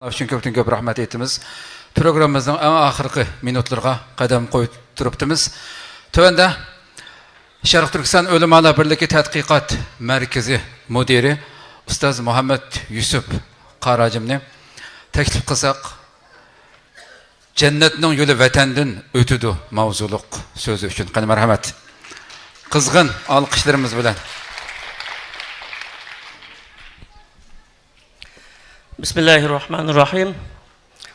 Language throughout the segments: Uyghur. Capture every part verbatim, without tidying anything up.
ئۈچۈن كۆپتىن كۆپ رەھمەت ئېيتىمىز. پروگراممىمىزنىڭ ئەڭ ئاخىرقى مىنۇتلىرىغا قەدەم قويۇپ تۇرۇپتىمىز. تۆۋەندە شەرقىي تۈركىستان ئۆلىمالار بىرلىكى تەتقىقات مەركىزى مۇدىرى ئۇستاز مۇھەممەد يۈسۈپ قاراجىمنى تەكلىپ قىلساق، جەننەتنىڭ يولى ۋەتەندىن ئۆتىدۇ ماۋزۇلۇق سۆزى ئۈچۈن. قېنى، مەرھەمەت. قىزغىن ئالقىشلىرىمىز بىلەن. بىسمىللاھىررەھمانىررەھىم.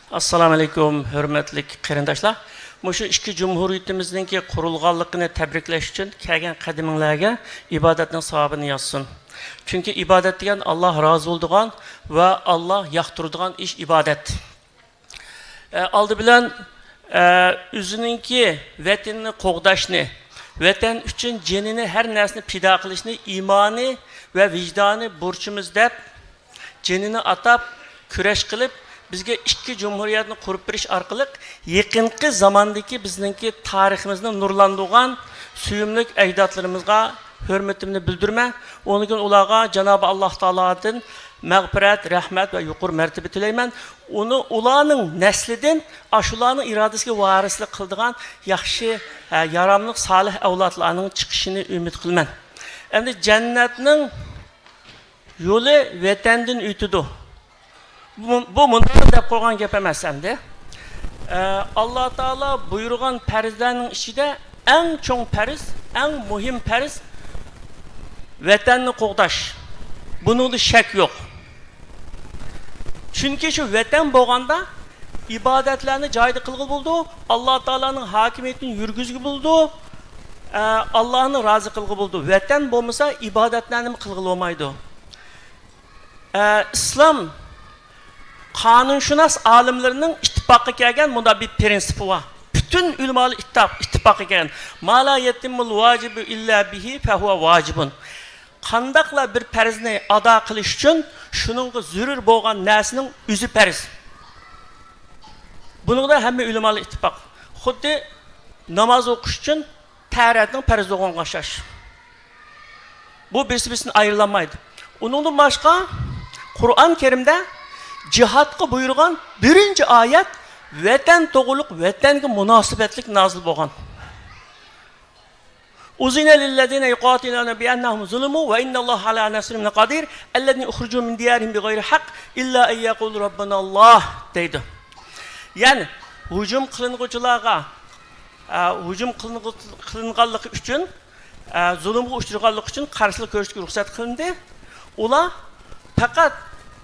ئەسسالامۇ ئەلەيكۇم، ھۆرمەتلىك قېرىنداشلار. مۇشۇ ئىككى جۇمھۇرىيىتىمىزنىڭكى قۇرۇلغانلىقىنى تەبرىكلەش ئۈچۈن كەلگەن قەدىمىڭلارگە ئىبادەتنىڭ ساۋابىنى يازسۇن. چۈنكى ئىبادەت دېگەن ئاللا رازى بولىدىغان ۋە ئاللا ياقتۇرىدىغان ئىش ئىبادەت. ئە، ئالدى بىلەن، ئە، ئۆزىنىڭكى ۋەتىنىنى قوغداشنى، ۋەتەن ئۈچۈن جېنىنى، ھەر نەرسىنى پىدا قىلىشنى ئىمانى ۋە ۋىجدانى بۇرچىمىز دەپ، جېنىنى ئاتاپ، كۈرەش قىلىپ، بىزگە ئىككى جۇمھۇرىيەتنى قۇرۇپ بېرىش ئارقىلىق يېقىنقى زاماندىكى بىزنىڭكى تارىخىمىزنى نۇرلاندۇرغان سۆيۈملۈك ئەجدادلىرىمىزغا ھۆرمىتىمنى بىلدۈرىمەن. ئۇنىڭدىن كېيىن ئۇلارغا جانابى ئاللا تائالادىن مەغپىرەت، رەھمەت ۋە يۇقىرى مەرتىبە تىلەيمەن. ئۇنى، ئۇلارنىڭ نەسلىدىن ئاشۇلارنىڭ ئىرادىسىگە ۋارىسلىق قىلىدىغان ياخشى، ھە، ياراملىق، سالىھ ئەۋلادلارنىڭ چىقىشىنى ئۈمىد قىلىمەن. ئەمدى جەننەتنىڭ يولى ۋەتەندىن ئۆتىدۇ. بۇ، بۇ مۇنداق دەپ قويغان گەپ ئەمەس ئەمدى. ئە، ئاللا تائالا بۇيرۇغان پەرزلەرنىڭ ئىچىدە ئەڭ چوڭ پەرز، ئەڭ مۇھىم پەرز ۋەتەننى قوغداش. بۇنىڭدا شەك يوق. چۈنكى شۇ ۋەتەن بولغاندا ئىبادەتلەرنى جايىدا قىلغىلى بولىدۇ، ئاللا تائالانىڭ ھاكىمىيىتىنى يۈرگۈزگىلى بولىدۇ، ئە، ئاللانى رازى قىلغىلى بولىدۇ. ۋەتەن بولمىسا ئىبادەتلەرنىمۇ قىلغىلى بولمايدۇ. ئە، ئىسلام قانۇنشۇناس ئالىملىرىنىڭ ئىتتىپاققا كەلگەن مۇنداق بىر پرىنسىپى بار. پۈتۈن ئۆلىمالار ئىتتىپاق، ئىتتىپاققا كەلگەن. ما لا يەتتىممۇل ۋاجىبۇ ئىللا بىھى فەھۇۋە ۋاجىبۇن. قانداقلا بىر پەرزنى ئادا قىلىش ئۈچۈن شۇنىڭغا زۆرۈر بولغان نەرسىنىڭ ئۆزى پەرز. بۇنىڭدا ھەممە ئۆلىمالار ئىتتىپاق. خۇددى ناماز ئوقۇش ئۈچۈن تەھارەتنىڭ پەرز بولغانغا ئوخشاش. بۇ بىرسى بىرسىدىن ئايرىلالمايدۇ. ئۇنىڭدىن باشقا، قۇرئان كەرىمدە جىھادقا بۇيرۇغان بىرىنچى ئايەت ۋەتەن توغرۇلۇق، ۋەتەنگە مۇناسىۋەتلىك نازىل بولغان. أذن للذين يقاتلون بأنهم ظلموا وإن الله على نصرهم لقدير. الذين أخرجوا من ديارهم بغير حق إلا أن يقولوا ربنا الله دەيدۇ. يەنى ھۇجۇم قىلىنغۇچىلارغا، ئە، ھۇجۇم قىلىنغۇ-، قىلىنغانلىقى ئۈچۈن، ئە، زۇلۇمغا ئۇچرىغانلىقى ئۈچۈن قارشىلىق كۆرسىتىشكە رۇخسەت قىلىندى. ئۇلار پەقەت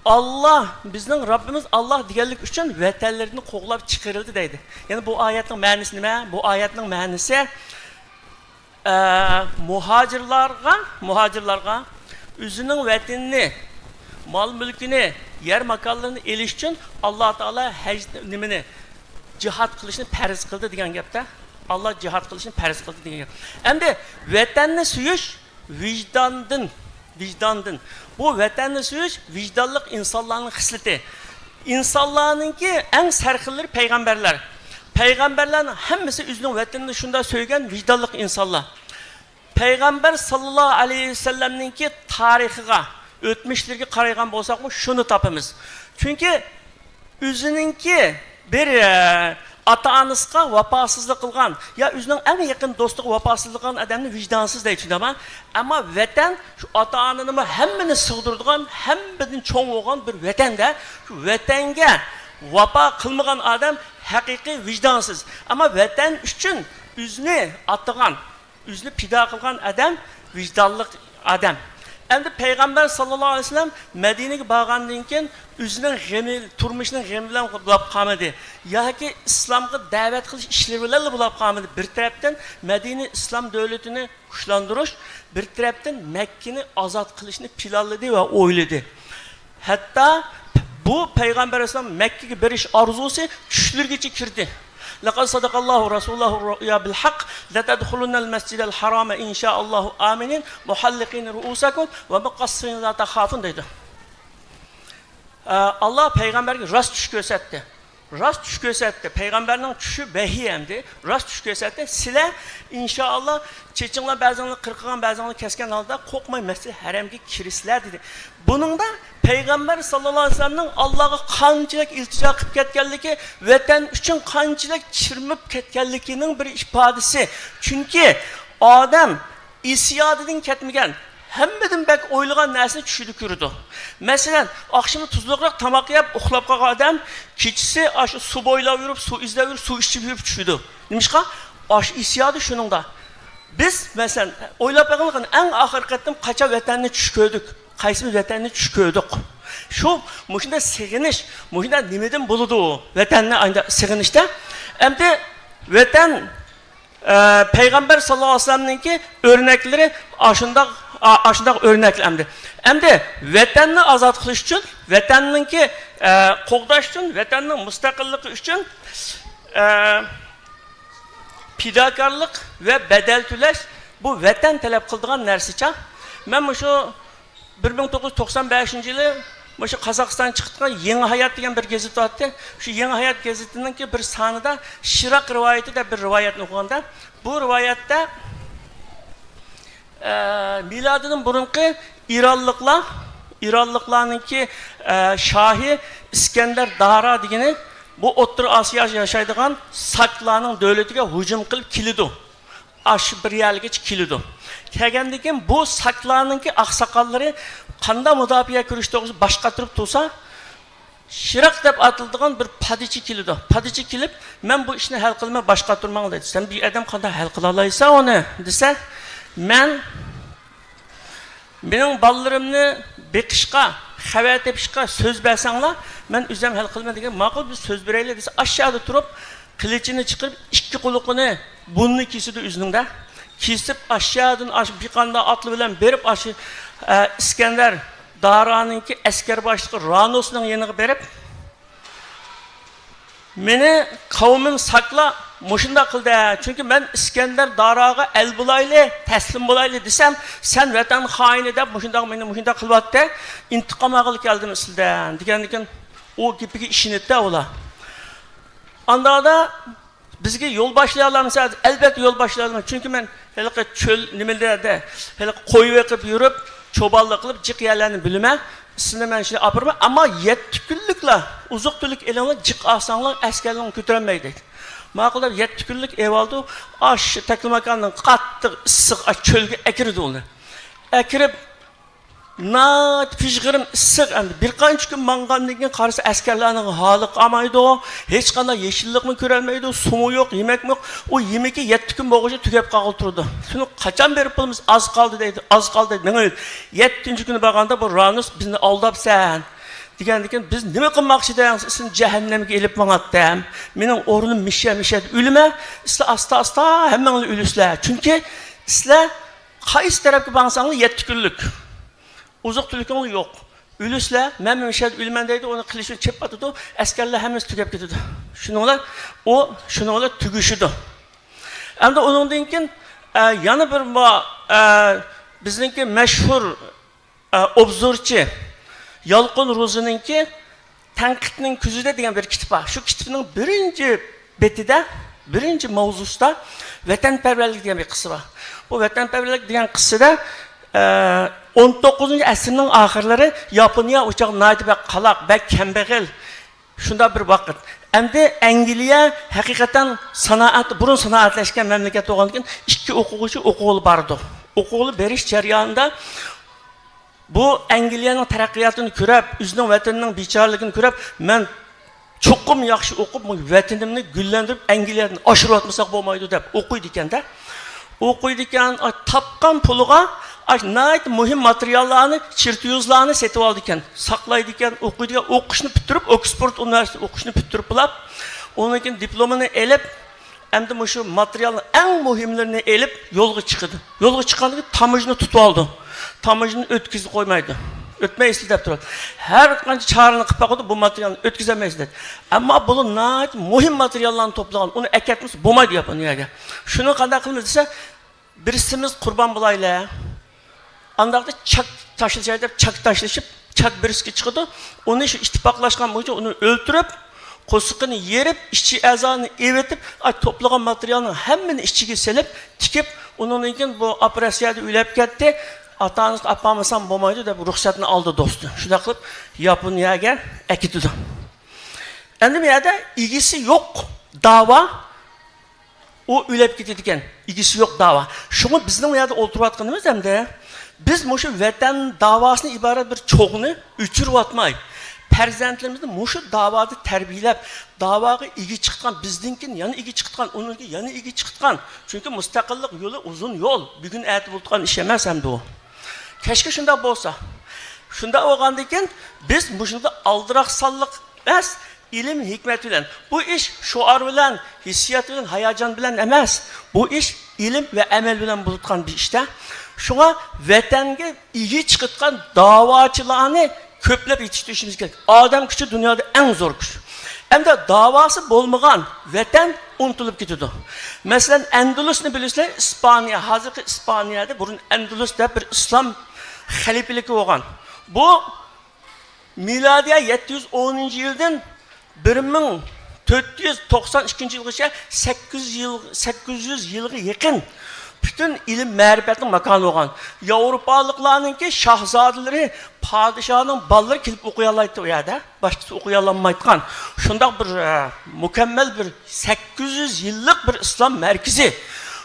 ئاللا، بىزنىڭ رەببىمىز ئاللا دېگەنلىكى ئۈچۈن ۋەتەنلىرىدىن قوغلاپ چىقىرىلدى دەيدۇ. يەنى بۇ ئايەتنىڭ مەنىسى نېمە؟ بۇ ئايەتنىڭ مەنىسى، ئە، مۇھاجىرلارغا، مۇھاجىرلارغا ئۆزىنىڭ ۋەتىنىنى، مال-مۈلكىنى، يەر-ماكانلىرىنى ئېلىش ئۈچۈن ئاللا تائالا ھەج نېمىنى، جىھاد قىلىشنى پەرز قىلدى دېگەن گەپتە. ئاللا جىھاد قىلىشنى پەرز قىلدى دېگەن گەپ. ئەمدى ۋەتەننى سۆيۈش ۋىجداندىن، ۋىجداندىن. بۇ ۋەتەننى سۆيۈش ۋىجدانلىق ئىنسانلارنىڭ خىسلىتى. ئىنسانلارنىڭكى ئەڭ سەرخىللىرى پەيغەمبەرلەر. پەيغەمبەرلەرنىڭ ھەممىسى ئۆزىنىڭ ۋەتىنىنى شۇنداق سۆيگەن ۋىجدانلىق ئىنسانلار. پەيغەمبەر ساللاللاھۇ ئەلەيھى ۋەسەللەمنىڭكى تارىخىغا، ئۆتمۈشلىرىگە قارايدىغان بولساقمۇ شۇنى تاپىمىز. چۈنكى ئۆزىنىڭكى بىر، ئە، ئاتا-ئانىسىغا ۋاپاسىزلىق قىلغان يا ئۆزىنىڭ ئەڭ يېقىن دوستىغا ۋاپاسىزلىق قىلغان ئادەمنى ۋىجدانسىز دەيدۇ، شۇنداقمۇ؟ ئەمما ۋەتەن شۇ ئاتا-ئانىنىمۇ ھەممىنى سىغدۇرىدىغان، ھەممىدىن چوڭ بولغان بىر ۋەتەندە شۇ ۋەتەنگە ۋاپا قىلمىغان ئادەم ھەقىقىي ۋىجدانسىز. ئەمما ۋەتەن ئۈچۈن ئۆزىنى ئاتىغان، ئۆزىنى پىدا قىلغان ئادەم ۋىجدانلىق ئادەم. ئەمدى پەيغەمبەر ساللاللاھۇ ئەلەيھى ۋەسەللەم مەدىنىگە بارغاندىن كېيىن ئۆزىنىڭ غېمى، تۇرمۇشىنىڭ غېمى بىلەن بولاپ قالمىدى. ياكى ئىسلامغا دەۋەت قىلىش ئىشلىرى بىلەنلا بولاپ قالمىدى. بىر تەرەپتىن مەدىنە ئىسلام دۆلىتىنى كۈچلەندۈرۈش، بىر تەرەپتىن مەككىنى ئازاد قىلىشنى پىلانلىدى ۋە ئويلىدى. ھەتتا بۇ پەيغەمبەر ئەلەيھىسسالام مەككىگە بېرىش ئارزۇسى چۈشلىرىگىچە كىردى. لەقەد سەدەقەللاھۇ رەسۇلەھۇ رۇئيا بىل ھەق، لەتەدخۇلۇننەل مەسجىدەل ھارامە ئىنشائاللاھۇ ئامىنىن، مۇھەللىقىنە رۇئۇسەكۇم ۋە مۇقەسسىرىنە لا تەخافۇن دەيدۇ. ئە، ئاللا پەيغەمبەرگە راست چۈش كۆرسەتتى. راست چۈش كۆرسەتتى. پەيغەمبەرنىڭ چۈشى ۋەھىي ئەمدى. راست چۈش كۆرسەتتى. سىلەر، ئىنشائاللا، چېچىڭلار بەزىڭلار قىرقىغان، بەزىڭلار كەسكەن ھالدا قورقماي مەسچىدىل ھەرەمگە كىرىسىلەر، دېدى. بۇنىڭدا پەيغەمبەر ساللاللاھۇ ئەلەيھى ۋەسەللەمنىڭ ئاللاغا قانچىلىك ئىلتىجا قىلىپ كەتكەنلىكى، ۋەتەن ئۈچۈن قانچىلىك چىرمىپ كەتكەنلىكىنىڭ بىر ئىپادىسى. چۈنكى ئادەم ئېسى يادىدىن كەتمىگەن، ھەممىدىن بەك ئويلىغان نەرسىنى چۈشىدە كۆرىدۇ. مەسىلەن، ئاخشىمى تۇزلۇقراق تاماق يەپ ئۇخلاپ قالغان ئادەم كېچىسى ئاشۇ سۇ بويلاپ يۈرۈپ، سۇ ئىزدەپ يۈرۈپ، سۇ ئىچىپ يۈرۈپ چۈشىدۇ. نېمىشقا؟ ئاشۇ ئېسى يادى شۇنىڭدا. بىز، مەسىلەن، ئويلاپ بېقىڭلار، ئەڭ ئاخىرقى قېتىم قاچان ۋەتەندە چۈش كۆردۇق؟ قايسىمىز ۋەتەندە چۈش كۆردۇق؟ شۇ، مۇشۇنداق سېغىنىش، مۇشۇنداق نېمىدىن بولىدۇ ۋەتەننى ئانداق سېغىنىشتا؟ ئەمدى ۋەتەن، ئە، پەيغەمبەر ساللاللاھۇ ئەلەيھى ۋەسەللەمنىڭكى ئۆرنەكلىرى ئاشۇنداق، ئا-، ئاشۇنداق ئۆرنەكلەر ئەمدى. ئەمدى ۋەتەننى ئازاد قىلىش ئۈچۈن، ۋەتەننىڭكى، ئە، قوغداش ئۈچۈن، ۋەتەننىڭ مۇستەقىللىقى ئۈچۈن، ئە، پىداكارلىق ۋە بەدەل تۆلەش، بۇ ۋەتەن تەلەپ قىلىدىغان نەرسىچە. مەن مۇشۇ بىر مىڭ توققۇز يۈز توقسان بەشىنچى يىلى مۇشۇ قازاقىستان چىقىدىغان يېڭى ھايات دېگەن بىر گېزىت بارتتى. شۇ يېڭى ھايات گېزىتىنىڭكى بىر سانىدا شىراق رىۋايىتى دەپ بىر رىۋايەتنى ئوقۇغاندا، بۇ رىۋايەتتە، ئە، مىلادىدىن بۇرۇنقى ئىرانلىقلار، ئىرانلىقلارنىڭكى، ئە، شاھى ئىسكەندەر دارا دېگىنى بۇ ئوتتۇرا ئاسىيا ياشايدىغان ساكلارنىڭ دۆلىتىگە ھۇجۇم قىلىپ كېلىدۇ. ئاشۇ بىر يەرگىچە كېلىدۇ. كەلگەندىن كېيىن بۇ ساكلارنىڭكى ئاقساقاللىرى قانداق مۇداپىئە كۈرىشى توغرىسىدا باش قاتۇرۇپ تۇرسا، شىراق دەپ ئاتىلىدىغان بىر پادىچى كېلىدۇ. پادىچى كېلىپ، مەن بۇ ئىشنى ھەل قىلىمەن، باش قاتۇرماڭ، دەيدۇ. سەن بىر ئادەم قانداق ھەل قىلالايسەن ئۇنى، دېسە، مەن مېنىڭ بالىلىرىمنى بېقىشقا، خەۋەر تېپىشقا سۆز بەرسەڭلار، مەن ئۆزۈم ھەل قىلىمەن، دېگەن. ماقۇل، بىز سۆز بېرەيلى، دېسە، ئاشۇ يەردە تۇرۇپ، قىلىچىنى چىقىرىپ، ئىككى قۇلىقىنى، بۇرنىنى كېسىدۇ ئۆزىنىڭدە. كېسىپ، ئاشۇ يەردىن ئاشۇ بىقاندا ئاتلار بىلەن بېرىپ، ئاشۇ، ئە، ئىسكەندەر دارانىڭكى ئەسكەر باشلىقى رانۇسنىڭ يېنىغا بېرىپ، مېنى قەۋمىم ساكلا مۇشۇنداق قىلدى، چۈنكى مەن ئىسكەندەر داراغا ئەل بولايلى، تەسلىم بولايلى دېسەم، سەن ۋەتەن خائىنى دەپ مۇشۇنداق مېنى مۇشۇنداق قىلىۋەتتى، ئىنتىقام ئالغىلى كەلدىم سىلدىن، دېگەندىكىن، ئۇ گېپىگە ئىشىنىدىدە ئۇلار. ئانداقتا بىزگە يول باشلىيالامسىز؟ ئەلۋەتتە يول باشلايالىمەن، چۈنكى مەن ھېلىقى چۆل نېمىلەردە، ھېلىقى قوي بېقىپ يۈرۈپ، چوبانلىق قىلىپ، جىق يەرلەرنى بىلىمەن. سىلىنى مەن شۇ ئاپىرىمەن، ئەمما يەتتە كۈنلۈكلا ئوزۇق تۈلۈك ئېلىڭلار، جىق ئالساڭلار ئەسكەرلىرىڭ كۆتۈرەلمەيدۇ. ماقۇل دەپ يەتتە كۈنلۈك ئېۋالدۇ. ئاش تەكلىماكاننىڭ قاتتىق ئىسسىق ئاش چۆلگە ئەكىردى ئۇنى. ئەكىرىپ، ناھايىتى پىژغىرىم ئىسسىق ئەمدى. بىر قانچە كۈن ماڭغاندىن كېيىن قارىسا، ئەسكەرلەرنىڭ ھالى قالمايدۇ، ھېچقانداق يېشىللىقمۇ كۆرەلمەيدۇ، سۇمۇ يوق، يېمەكمۇ يوق. ئۇ يېمىكى يەتتە كۈن بولغۇچە تۈگەپ قالغىلى تۇرىدۇ. شۇنى قاچان بېرىپ بولىمىز؟ ئاز قالدى دەيدۇ، ئاز قالدى دەيدۇ. مېڭىۋېرىدۇ. يەتتىنچى كۈنى بارغاندا بۇ رانۇس بىزنى ئالداپسەن دېگەندىن كېيىن، بىز نېمە قىلماقچى دەڭ؟ سىلەرنى جەھەننەمگە ئېلىپ ماڭاتتىم. مېنىڭ ئورنۇم مىشە، مىشە ئۆلىمەن. سىلەر ئاستا ئاستا ھەممىڭلار ئۆلىسىلەر. چۈنكى سىلەر قايسى تەرەپكە ماڭساڭلار يەتتە كۈنلۈك. ئوزۇق تۈلۈكۈڭلار يوق. ئۆلىسىلەر، مەن مۇشۇ يەردە ئۆلىمەن دەيدۇ، ئۇنى قىلىچىنى چېپىۋاتىدۇ، ئەسكەرلەر ھەممىسى تۈگەپ كېتىدۇ. شۇنىڭ بىلەن ئۇ، شۇنىڭ بىلەن تۈگىشىدۇ. ئەمدى ئۇنىڭدىن كېيىن، ئە، يەنە بىر ما-، ئە، بىزنىڭكى مەشھۇر، ئە، ئوبزورچى يالقۇن روزىنىڭكى تەنقىدنىڭ كۆزىدە دېگەن بىر كىتاب بار. شۇ كىتابنىڭ بىرىنچى بېتىدە، بىرىنچى ماۋزۇسىدا ۋەتەنپەرۋەرلىك دېگەن بىر قىسسە بار. بۇ ۋەتەنپەرۋەرلىك دېگەن قىسسىدە، ئە، ئون توققۇزىنچى ئەسىرنىڭ ئاخىرلىرى ياپونىيە ئۇ چاغ ناھايىتى بەك قالاق، بەك كەمبەغەل، شۇنداق بىر ۋاقىت. ئەمدى ئەنگلىيە ھەقىقەتەن سانائەت، بۇرۇن سانائەتلەشكەن مەملىكەت بولغاندىكىن، ئىككى ئوقۇغۇچى ئوقۇغىلى بارىدۇ. ئوقۇغىلى بېرىش جەريانىدا بۇ ئەنگلىيەنىڭ تەرەققىياتىنى كۆرۈپ، ئۆزىنىڭ ۋەتىنىنىڭ بىچارىلىكىنى كۆرۈپ، مەن چوقۇم ياخشى ئوقۇپ، مۇ-، ۋەتىنىمنى گۈللەندۈرۈپ، ئەنگلىيەدىن ئاشۇرۇۋاتمىساق بولمايدۇ دەپ ئوقۇيدىكەن-دە. ئوقۇيدىكەن، ئا، تاپقان پۇلىغا، ئا، ناھايىتى مۇھىم ماتېرىياللارنى، چېرتيوژلارنى سېتىۋالىدىكەن، ساقلايدىكەن، ئوقۇيدىكەن، ئوقۇشنى پۈتتۈرۈپ، ئوكسفورد ئۇنىۋېرسىتېتى ئوقۇشنى پۈتتۈرۈپ بولاپ، ئۇنىڭدىن كېيىن دىپلومىنى ئېلىپ، ئەمدى مۇشۇ ماتېرىيالنىڭ ئەڭ مۇھىملىرىنى ئېلىپ يولغا چىقىدۇ. يولغا چىققاندىن كېيىن تاموژنا تۇتۇۋالىدۇ. تاموژنا ئۆتكۈزۈپ قويمايدۇ. ئۆتمەيسىلەر دەپ تۇرىدۇ. ھەر قانچە چارىنى قىلىپ باقىدۇ، بۇ ماتېرىيالنى ئۆتكۈزەلمەيسىلەر دەيدۇ. ئەمما بۇلار ناھايىتى مۇھىم ماتېرىياللارنى توپلىغان، ئۇنى ئەكەتمىسە بولمايدۇ ياپونىيەگە. شۇنى قانداق قىلىمىز دېسە، بىرسىمىز قۇربان بولايلى. ئانداقتا چاك تاشلىشاي دەپ چاك تاشلىشىپ، چاك بىرسىگە چىقىدۇ. ئۇنى شۇ ئىتتىپاقلاشقان بويىچە ئۇنى ئۆلتۈرۈپ، قورسىقىنى يېرىپ، ئىچى ئەزانى ئېۋىتىپ، ئاي، توپلىغان ماتېرىيالنىڭ ھەممىنى ئىچىگە سېلىپ، تىكىپ، ئۇنىڭدىن كېيىن بۇ ئاپىراتسىيەدە ئۆلۈپ كەتتى. ئاتا-ئانىسىغا ئاپارمىسام بولمايدۇ دەپ رۇخسەتنى ئالدى دوستى. شۇنداق قىلىپ ياپونىيەگە ئەكېتىدۇ. ئەمدى بۇ يەردە ئىگىسى يوق داۋا، ئۇ ئۆلۈپ كېتىدىكەن، ئىگىسى يوق داۋا. شۇڭا بىزنىڭ بۇ يەردە ئولتۇرۇۋاتقىنىمىز ئەمدى، بىز مۇشۇ ۋەتەن داۋاسىدىن ئىبارەت بىر چوغنى ئۆچۈرۈۋاتماي، پەرزەنتلىرىمىزنى مۇشۇ داۋادا تەربىيەلەپ، داۋاغا ئىگە چىقىتقان، بىزدىن كېيىن يەنە ئىگە چىقىتقان، ئۇنىڭدىن كېيىن يەنە ئىگە چىقىتقان. چۈنكى مۇستەقىللىق يولى ئۇزۇن يول، بۈگۈن ئەتە بولىدىغان ئىش ئەمەس ئەمدى ئۇ. كەچكە شۇنداق بولسا، شۇنداق بولغاندىن كېيىن بىز مۇشۇنداق ئالدىراقسانلىق ئەمەس، ئىلىم ھېكمەت بىلەن. بۇ ئىش شوئار بىلەن، ھېسسىيات بىلەن، ھاياجان بىلەن ئەمەس. بۇ ئىش ئىلىم ۋە ئەمەل بىلەن بولىدىغان بىر ئىشتا. شۇڭا ۋەتەنگە ئىگە چىقىدىغان داۋاچىلارنى كۆپلەپ يېتىشتۈرۈشىمىز كېرەك. ئادەم كۈچى دۇنيادا ئەڭ زور كۈچ. ئەمدى داۋاسى بولمىغان ۋەتەن ئۇنتۇلۇپ كېتىدۇ. مەسىلەن، ئەندۇلۇسنى بىلىسىلەر، ئىسپانىيە، ھازىرقى ئىسپانىيەدە، بۇرۇن ئەندۇلۇس دەپ بىر ئىسلام خەلىپىلىكى بولغان. بۇ مىلادىيە يەتتە يۈز ئونىنچى يىلدىن بىر مىڭ تۆت يۈز توقسان ئىككىنچى يىلغىچە سەككىز يۈز يىل، سەككىز يۈز يىلغا يېقىن پۈتۈن ئىلىم مەرىپەتنىڭ ماكانى بولغان. ياۋروپالىقلارنىڭكى شاھزادىلىرى، پادىشاھنىڭ بالىلىرى كېلىپ ئوقۇيالايتتى ئۇ يەردە. باشقىسى ئوقۇيالانمايدىغان شۇنداق بىر، ئە، مۇكەممەل بىر سەككىز يۈز يىللىق بىر ئىسلام مەركىزى.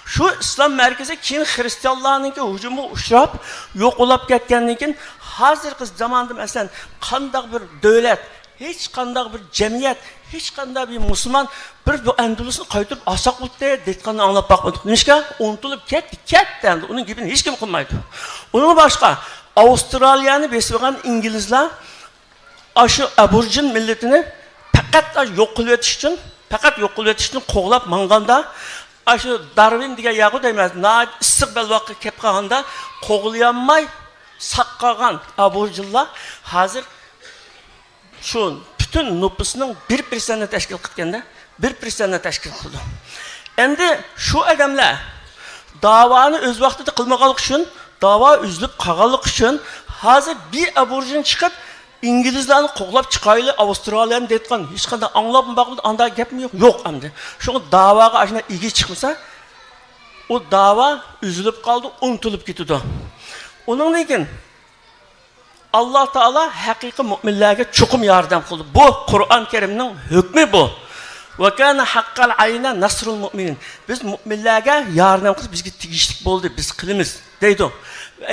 شۇ ئىسلام مەركىزى كېيىن خرىستىيانلارنىڭكى ھۇجۇمىغا ئۇچراپ، يوق بولاپ كەتكەندىن كېيىن، ھازىرقى زاماندا، مەسىلەن، قانداق بىر دۆلەت، ھېچقانداق بىر جەمئىيەت، ھېچقانداق بىر مۇسۇلمان بىر بۇ ئەندۇلۇسنى قايتۇرۇپ ئالساق بولدى دەيدىغاننى ئاڭلاپ باقمىدۇق. نېمىشقا؟ ئۇنتۇلۇپ كەتتى، كەتتى ئەمدى. ئۇنىڭ گېپىنى ھېچكىم قىلمايدۇ. ئۇنىڭ باشقا، ئاۋسترالىيەنى بېسىۋالغان ئىنگلىزلار ئاشۇ ئابورىجىن مىللىتىنى پەقەت يوق قىلىۋېتىش ئۈچۈن، پەقەت يوق قىلىۋېتىش ئۈچۈن قوغلاپ ماڭغاندا، ئاشۇ دارۋىن دېگەن يەرغۇ دەيمەن، ناھايىتى ئىسسىق بەلباغقا كەپ قالغاندا، قوغلىيالماي ساق قالغان ئابورىجىنلار ھازىر شۇ پۈتۈن نوپۇسنىڭ بىر پىرسەنتنى تەشكىل قىلىدىكەندە، بىر پىرسەنتنى تەشكىل قىلىدۇ. ئەمدى شۇ ئادەملەر داۋانى ئۆز ۋاقتىدا قىلمىغانلىقى ئۈچۈن، داۋا ئۈزۈلۈپ قالغانلىقى ئۈچۈن، ھازىر بىر ئابورىجىن چىقىپ، ئىنگلىزلارنى قوغلاپ چىقايلى، ئاۋسترالىيەنى دەيدىغان ھېچقانداق ئاڭلاپمۇ باقمىدى، ئانداق گەپمۇ يوق، يوق ئەمدى. شۇڭا داۋاغا ئاشۇنداق ئىگە چىقمىسا، ئۇ داۋا ئۈزۈلۈپ قالىدۇ، ئۇنتۇلۇپ كېتىدۇ. ئۇنىڭدىن كېيىن ئاللا تائالا ھەقىقىي مۇئمىنلەرگە چوقۇم ياردەم قىلىدۇ. بۇ قۇرئان كەرىمنىڭ ھۆكمى بۇ. ۋە كانە ھەققەن ئەلەينا نەسرۇل مۇئمىنىن. بىز مۇئمىنلەرگە ياردەم قىلىش بىزگە تېگىشلىك بولدى، بىز قىلىمىز دەيدۇ.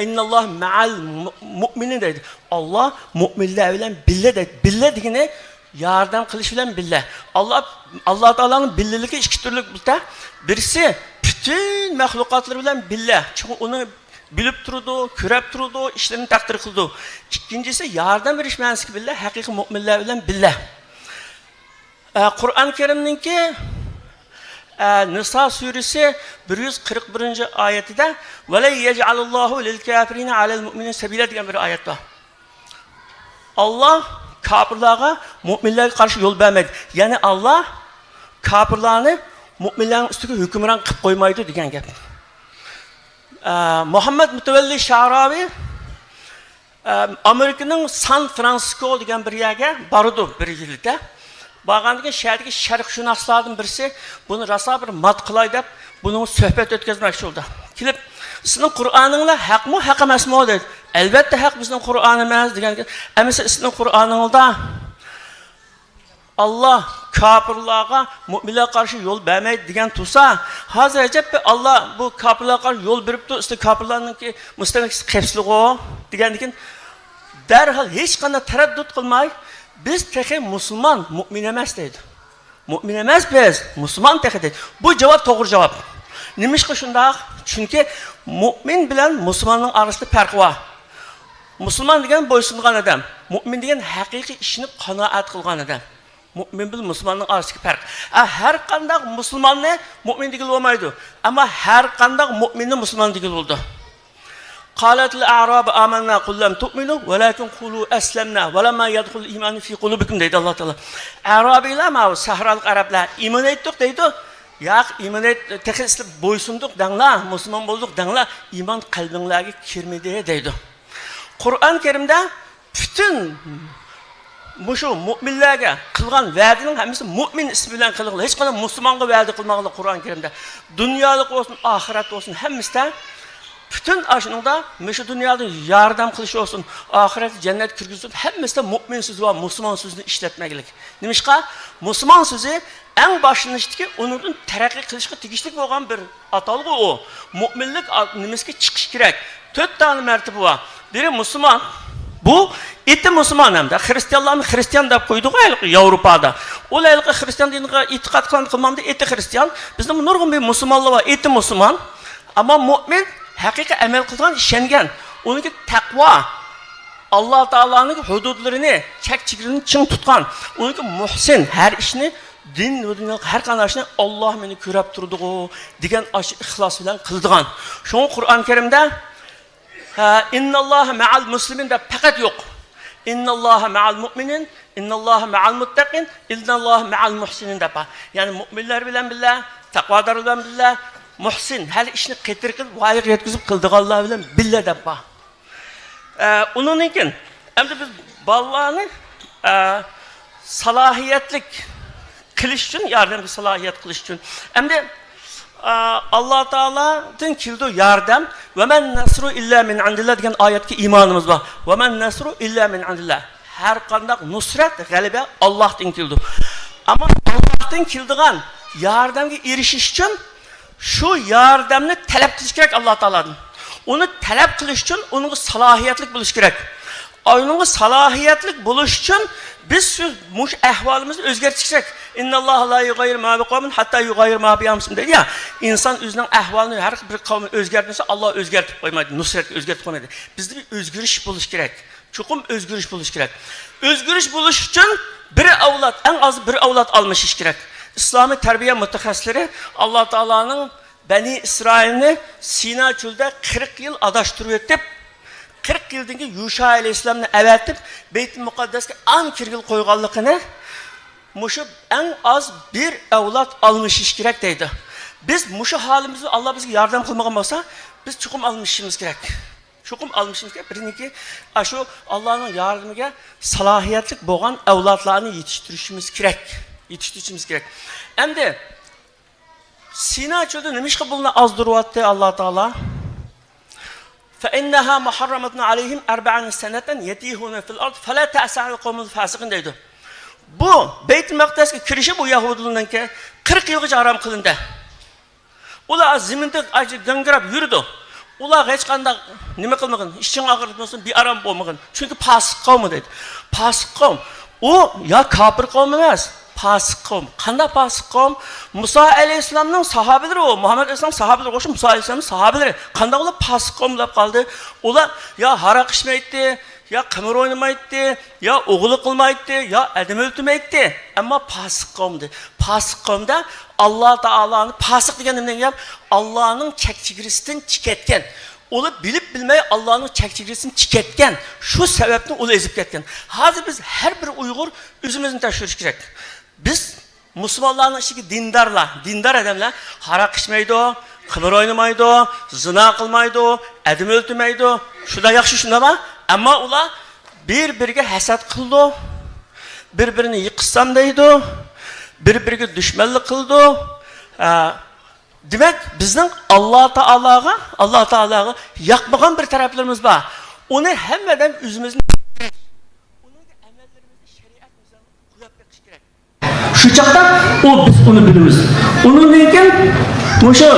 ئىنناللاھە مەئەل مۇ-، مۇئمىنىن دەيدۇ. ئاللا مۇئمىنلەر بىلەن بىللە دەيدۇ. بىللە دېگىنى ياردەم قىلىش بىلەن بىللە. ئاللا، ئاللا تائالانىڭ بىللىلىكى ئىككى تۈرلۈك بىلتە. بىرسى پۈتۈن مەخلۇقاتلىرى بىلەن بىللە. چۈنكى ئۇنى بىلىپ تۇرىدۇ، كۆرەپ تۇرىدۇ، ئىشلىرىنى تەقدىر قىلىدۇ. ئىككىنچىسى ياردەم بېرىش مەنىسىدىكى بىللە، ھەقىقىي مۇئمىنلەر بىلەن بىللە. ئە، قۇرئان كەرىمنىڭكى، ئە، نىسا سۈرىسى بىر يۈز قىرىق بىرىنچى ئايىتىدە، ۋەلەن يەجئەلەللاھۇ لىلكافىرىنە ئەلەل مۇئمىنىنە سەبىلا دېگەن بىر ئايەت بار. ئاللا كاپىرلارغا مۇئمىنلەرگە قارشى يول بەرمەيدۇ. يەنى ئاللا كاپىرلارنى مۇئمىنلارنىڭ ئۈستىگە ھۆكۈمران قىلىپ قويمايدۇ دېگەن گەپ. ئە، مۇھەممەد مۇتەۋەللى شەئراۋى، ئە، ئامېرىكىنىڭ سان فرانسىسكو دېگەن بىر يەرگە بارىدۇ بىر يىلدا. بارغاندىن كېيىن شەھەردىكى شەرقشۇناسلاردىن بىرسى بۇنى راسا بىر مات قىلاي دەپ، بۇنىڭغا سۆھبەت ئۆتكۈزمەكچى بولدى. كېلىپ، سىزنىڭ قۇرئانىڭلار ھەقمۇ، ھەق ئەمەسمۇ دېدى. ئەلۋەتتە ھەق، بىزنىڭ قۇرئانىمىز دېگەن. ئەمىسە سىزنىڭ قۇرئانىڭىزدا ئاللا كاپىرلارغا مۇئمىنلارغا قارشى يول بەرمەيدۇ دېگەن تۇرسا، ھازىر ئەجەب، ئاللا بۇ كاپىرلارغا قارشى يول بېرىپتۇ، ئىشتە كاپىرلارنىڭكى مۇستەملىكىسى قېپسىلىغۇ دېگەندىكىن، دەرھال ھېچقانداق تەرەددۇت قىلماي، بىز تېخى مۇسۇلمان، مۇئمىن ئەمەس دەيدۇ. مۇئمىن ئەمەس بىز، مۇسۇلمان تېخى دەيدۇ. بۇ جاۋاب توغرا جاۋاب. نېمىشقا شۇنداق؟ چۈنكى مۇئمىن بىلەن مۇسۇلماننىڭ ئارىسىدا پەرق بار. مۇسۇلمان دېگەن بويسۇنغان ئادەم. مۇئمىن دېگەن ھەقىقىي ئىشىنىپ قانائەت قىلغان ئادەم. مۇئمىن بىلەن مۇسۇلماننىڭ ئارىسىدىكى پەرق. ئە، ھەر قانداق مۇسۇلماننى مۇئمىن دېگىلى بولمايدۇ. ئەمما ھەر قانداق مۇئمىننى مۇسۇلمان دېگىلى بولىدۇ. قالەتىل ئەئرابۇ ئامەننا قۇل لەم تۇئمىنۇ ۋەلەكىن قۇلۇ ئەسلەمنا ۋەلەمما يەدخۇلىل ئىمانۇ فى قۇلۇبىكۇم دەيدۇ ئاللا تائالا. ئەرابىيلار، ماۋۇ سەھرالىق ئەرەبلەر ئىمان ئېيتتۇق دەيدۇ. ياق، ئىمان ئېيت-، تېخى سىلەر بويسۇندۇق دەڭلار، مۇسۇلمان بولدۇق دەڭلار، ئىمان قەلبىڭلارغا كىرمىدى دەيدۇ. قۇرئان كەرىمدە پۈتۈن مۇشۇ مۇئمىنلەرگە قىلغان ۋەدىنىڭ ھەممىسى مۇئمىن ئىسمى بىلەن قىلغىلى. ھېچقانداق مۇسۇلمانغا ۋەدە قىلماغلىق قۇرئان كەرىمدە. دۇنيالىق بولسۇن، ئاخىرەت بولسۇن، ھەممىسىدە پۈتۈن ئاشۇنىڭدا مۇشۇ دۇنيادا ياردەم قىلىش بولسۇن، ئاخىرەتتە جەننەتكە كىرگۈزۈش بولسۇن، ھەممىسىدە مۇئمىن سۆزى بار، مۇسۇلمان سۆزىنى ئىشلەتمەگلىك. نېمىشقا؟ مۇسۇلمان سۆزى ئەڭ باشلىنىشتىكى ئۇنىڭدىن تەرەققىي قىلىشقا تېگىشلىك بولغان بىر ئاتالغۇ ئۇ. مۇئمىنلىك ئا-، نېمىسىگە چىقىشى كېرەك. تۆت دانە مەرتىبە بار. بىرى مۇسۇلمان. بۇ ئېتى مۇسۇلمان ھەمدە خىرىستىيانلارنى خىرىستىيان دەپ قويدىغۇ ھېلىقى ياۋروپادا. ئۇلار ھېلىقى خىرىستىيان دىنىغا ئېتىقاد قىلغان قىلمامدا ئېتى خىرىستىيان. بىزنىڭ نۇرغۇن بىر مۇسۇلمانلار بار، ئېتى مۇسۇلمان. ئەمما مۇئمىن ھەقىقىي ئەمەل قىلىدىغان، ئىشەنگەن. ئۇنىڭكى تەقۋا. ئاللا تائالانىڭ ھۇدۇدلىرىنى، چەك چېگرىنى چىڭ تۇتقان. ئۇنىڭكى مۇھسىن، ھەر ئىشنى دىن ۋە دۇنيالىق ھەر قانداق ئىشنى ئاللا مېنى كۆرەپ تۇرىدىغۇ دېگەن ئاشۇ ئىخلاس بىلەن قىلىدىغان. شۇڭا قۇرئان كەرىمدە، ھە، «ئىنناللاھە مەئەل مۇسلىمىن» دەپ پەقەت يوق. «ئىنناللاھە مەئەل مۇئمىنىن، ئىنناللاھە مەئەل مۇتتەقىن، ئىنناللاھە مەئەل مۇھسىنىن» دەپ بار. يەنى مۇئمىنلار بىلەن بىللە، تەقۋادارلار بىلەن بىللە، مۇھسىن، ھەر ئىشنى قېتىر قىلىپ، ۋايىغا يەتكۈزۈپ قىلىدىغانلار بىلەن بىللە دەپ بار. ئە، ئۇنىڭدىن كېيىن ئەمدى بىز بالىلارنى، ئە، سالاھىيەتلىك قىلىش ئۈچۈن، ياردەمگە سالاھىيەت قىلىش ئۈچۈن. ئەمدى، ئە، ئاللا تائالادىن كېلىدۇ ياردەم. «ۋەمەن نەسرۇ ئىللا مىن ئىندىللا» دېگەن ئايەتكە ئىمانىمىز بار. «ۋەمەن نەسرۇ ئىللا مىن ئىندىللا». ھەر قانداق نۇسرەت، غەلىبە ئاللاھتىن كېلىدۇ. ئەمما ئاللاھتىن كېلىدىغان ياردەمگە ئېرىشىش ئۈچۈن شۇ ياردەمنى تەلەپ قىلىش كېرەك ئاللا تائالادىن. ئۇنى تەلەپ قىلىش ئۈچۈن ئۇنىڭغا سالاھىيەتلىك بولۇش كېرەك. ئۇنىڭغا سالاھىيەتلىك بولۇش ئۈچۈن بىز شۇ، مۇشۇ ئەھۋالىمىزنى ئۆزگەرتىش كېرەك. «ئىنناللاھە لا يۇغاييىرۇ ما بىقەۋمىن ھەتتا يۇغاييىرۇ ما بىئەنفۇسىھىم» دەيدۇ يا. ئىنسان ئۆزىنىڭ ئەھۋالىنى ھەر بىر قەۋمنى ئۆزگەرتمىسە، ئاللا ئۆزگەرتىپ قويمايدۇ، نۇسرەتكە ئۆزگەرتىپ قويمايدۇ. بىزدە بىر ئۆزگىرىش بولۇش كېرەك. چوقۇم ئۆزگىرىش بولۇش كېرەك. ئۆزگىرىش بولۇش ئۈچۈن بىر ئەۋلاد، ئەڭ ئاز بىر ئەۋلاد ئالمىشىش كېرەك. ئىسلامىي تەربىيە مۇتەخەسسىسلىرى ئاللا تائالانىڭ بەنى ئىسرائىلنى سىنا چۆلىدە قىرىق يىل ئاداشتۇرۇۋېتىپ، قىرىق يىلدىن كېيىن يۇشا ئەلەيھىسسالامنى ئەۋەتىپ، بەيتۇل مۇقەددەسكە ئەڭ كىرگىلى قويغانلىقىنى، مۇشۇ ئەڭ ئاز بىر ئەۋلاد ئالمىشىش كېرەك دەيدۇ. بىز مۇشۇ ھالىمىزدا ئاللا بىزگە ياردەم قىلمىغان بولسا، بىز چوقۇم ئالمىشىشىمىز كېرەك. چوقۇم ئالمىشىمىز كېرەك. بىرىنكى، ئاشۇ ئاللانىڭ ياردىمىگە سالاھىيەتلىك بولغان ئەۋلادلارنى يېتىشتۈرۈشىمىز كېرەك. يېتىشتۈرۈشىمىز كېرەك. ئەمدى سىنا چۆلىدە نېمىشقا بۇلارنى ئازدۇرۇۋاتتى ئاللا تائالا؟ «فَإِنَّهَا مُحَرَّمَةٌ عَلَيْهِمْ أَرْبَعِينَ سَنَةً يَتِيهُونَ فِي الْأَرْضِ فَلَا تَأْسَ عَلَى الْقَوْمِ الْفَاسِقِينَ» دەيدۇ. بۇ بەيتۇل مەقدەسكە كىرىشى بۇ يەھۇدىيلارنىڭكى قىرىق يىلغىچە ھارام قىلىندى. ئۇلار زېمىندا گاڭگىراپ يۈرىدۇ. ئۇلارغا ھېچقانداق نېمە قىلمىغىن، ئىچىڭ ئاغرىتمىسۇن، بىئارام بولمىغىن. چۈنكى پاسىق قەۋمى دەيدۇ. پاسىق قەۋم. ئۇ يا كاپىر قەۋم ئەمەس، پاسىق قەۋم. قانداق پاسىق قەۋم؟ مۇسا ئەلەيھىسسالامنىڭ ساھابىلىرى ئۇ. مۇھەممەد ئەلەيھىسسالام ساھابىلىرى ئوخشاش، مۇسا ئەلەيھىسسالامنىڭ ساھابىلىرى. قانداق ئۇلار پاسىق قەۋم دەپ قالدى؟ ئۇلار يا ھاراق ئىچمەيتتى، يا قىمار ئوينىمايتتى، يا ئوغرىلىق قىلمايتتى، يا ئادەم ئۆلتۈرمەيتتى. ئەمما پاسىق قەۋمدى. پاسىق قەۋمدە ئاللا تائالانى، پاسىق دېگەن نېمە دېگەن گەپ؟ ئاللانىڭ چەك چېگرىسىدىن چىقىپ كەتكەن. ئۇلار بىلىپ بىلمەي ئاللانىڭ چەك چېگرىسىدىن چىقىپ كەتكەن. شۇ سەۋەبتىن ئۇلار ئېزىپ كەتكەن. ھازىر بىز ھەر بىر ئۇيغۇر ئۆزىمىزنى تەكشۈرۈش كېرەك. بىز مۇسۇلمانلارنىڭ ئىچىدىكى دىندارلار، دىندار ئادەملەر ھاراق ئىچمەيدۇ، قىمار ئوينىمايدۇ، زىنا قىلمايدۇ، ئادەم ئۆلتۈرمەيدۇ. شۇنداق ياخشى، شۇنداقما؟ ئەمما ئۇلار بىر-بىرىگە ھەسەت قىلىدۇ، بىر-بىرىنى يىقىتسام دەيدۇ، بىر-بىرىگە دۈشمەنلىك قىلىدۇ. ئە، دېمەك، بىزنىڭ ئاللا تائالاغا، ئاللا تائالاغا ياقمىغان بىر تەرەپلىرىمىز بار. ئۇنى ھەممە ئادەم ئۆزىمىزنى، ئۇنىڭ ئەمەللىرىمىزنى شەرىئەت مىزانىغا قويۇپ بېقىش كېرەك. شۇ چاغدا ئۇ، بىز ئۇنى بىلىمىز. ئۇنىڭدىن كېيىن مۇشۇ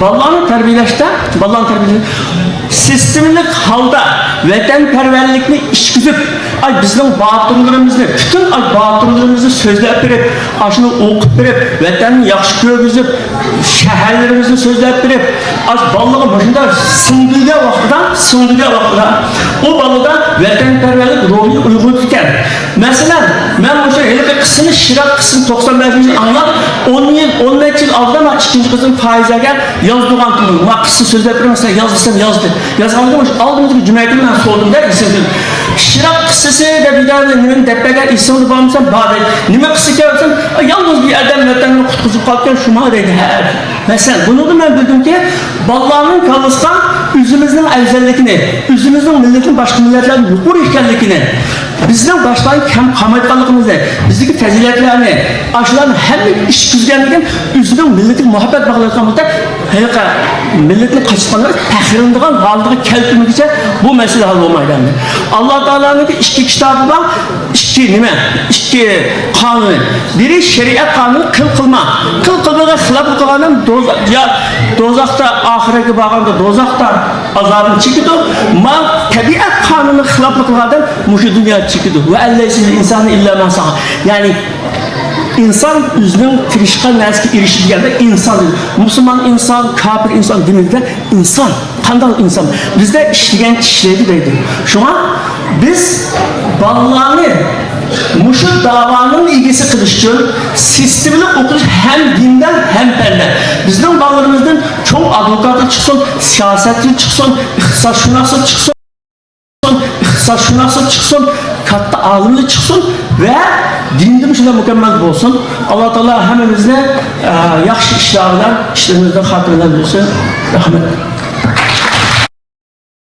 بالىلارنى تەربىيەلەشتە، بالىلارنى تەربىيەلەش سىستېمىلىق ھالدا ۋەتەنپەرۋەرلىكنى ئىچكۈزۈپ، ئاي، بىزنىڭ باتۇرلىرىمىزنى، پۈتۈن، ئاي، باتۇرلىرىمىزنى سۆزلەپ بېرىپ، ئاشۇنى ئوقۇپ بېرىپ، ۋەتەننى ياخشى كۆرگۈزۈپ، شەھەرلىرىمىزنى سۆزلەپ بېرىپ، ئاش بالىغا مۇشۇنداق سىڭدۈرگەن ۋاقتىدا، سىڭدۈرگەن ۋاقتىدا ئۇ بالىدا ۋەتەنپەرۋەرلىك روھى ئويغىنىدىكەن. مەسىلەن، مەن مۇشۇ ھېلىقى قىسسىنى، شىراك قىسسىنى توقسان بەشىنچى يىل ئاڭلاپ، ئون يىل، ئون نەچچە يىل ئالدىن مەن ئىككىنچى قىزىم پايىزەگە يازدۇرغانتىم. ماڭا قىسسا سۆزلەپ بېرىڭ، مەسىلەن، ياز دېسەم، يازدى. يازغاندا مۇشۇ ئالدىمىزدىكى جۈمە كۈنى مەن سورىدىم-دە، ئېسىمدىن. شىراك قىسسىسى دەپ بىر دانە نېمىنى دەپ بەرگەن، ئېسىڭدە بارمۇ سەن؟ بار دەيدۇ. نېمە قىسسا ئىكەن دېسەم، يالغۇز بىر ئادەم ۋەتەننى قۇتقۇزۇپ قاپتىكەن، شۇما دەيدۇ. ھە. مەسىلەن، بۇنىڭدىن مەن بىلدىمكى، بالىلارنىڭ كاللىسىغا ئۆزىمىزنىڭ ئەۋزەللىكىنى، ئۆزىمىزنىڭ مىللىتىنىڭ باشقا مىللەتلەردىن يۇقىرى ئىكەنلىكىنى، بىزنىڭ باشقىلارنى كەم قارىمايدىغانلىقىمىزنى، بىزدىكى پەزىلەتلەرنى، ئاشۇلارنى ھەممە ئىش كۆزگەنلىكىن ئۆزىنىڭ مىللىتىگە مۇھەببەت باغلايدىغان بولسا، ھېلىقى مىللىتىنى قاچىتقان، پەخىرلىنىدىغان ھالىتىگە كەلتۈرمىگۈچە بۇ مەسىلە ھەل بولمايدۇ ئەمدى. ئاللا تائالانىڭكى ئىككى كىتابى بار، ئىككى نېمە؟ ئىككى قانۇنى. بىرى شەرىئەت قانۇنى، قىل قىلما. قىل قىلمىغان، خىلاپلىق قىلغان ئادەم دوز-، يا دوزاختا، ئاخىرەتكە بارغاندا دوزاختا ئازابىنى چېكىدۇ. ما تەبىئەت قانۇنىغا خىلاپلىق قىلغان ئادەم مۇشۇ دۇنيادا چېكىدۇ. ۋە ئەللەيسە لىل ئىنسانى ئىللا ما سەئا. يەنى ئىنسان ئۆزىنىڭ تىرىشقان نەرسىگە ئېرىشىدىغاندا ئىنسان دېدى. مۇسۇلمان ئىنسان، كاپىر ئىنسان دېمىدى-دە، ئىنسان. قانداق ئىنسان؟ بىزدە ئىشلىگەن ئىشلەيدۇ دەيدۇ. شۇڭا بىز بالىلارنى مۇشۇ داۋانىڭ ئىگىسى قىلىش ئۈچۈن سىستېمىلىق ئوقۇتۇش ھەم دىندە، ھەم پەندە. بىزنىڭ بالىلىرىمىزدىن چوڭ ئادۋوكاتلار چىقسۇن، سىياسەتچى چىقسۇن، ئىقتىسادشۇناسلار چىقسۇن، ئىقتىسادشۇناسلار چىقسۇن، كاتتا ئالىملار چىقسۇن ۋە دىندىمۇ شۇنداق مۇكەممەل بولسۇن. ئاللا تائالا ھەممىمىزنى، ئە، ياخشى ئىشلار بىلەن ئىشلىرىمىزنى خاتىمىلەندۈرسۇن. رەھمەت.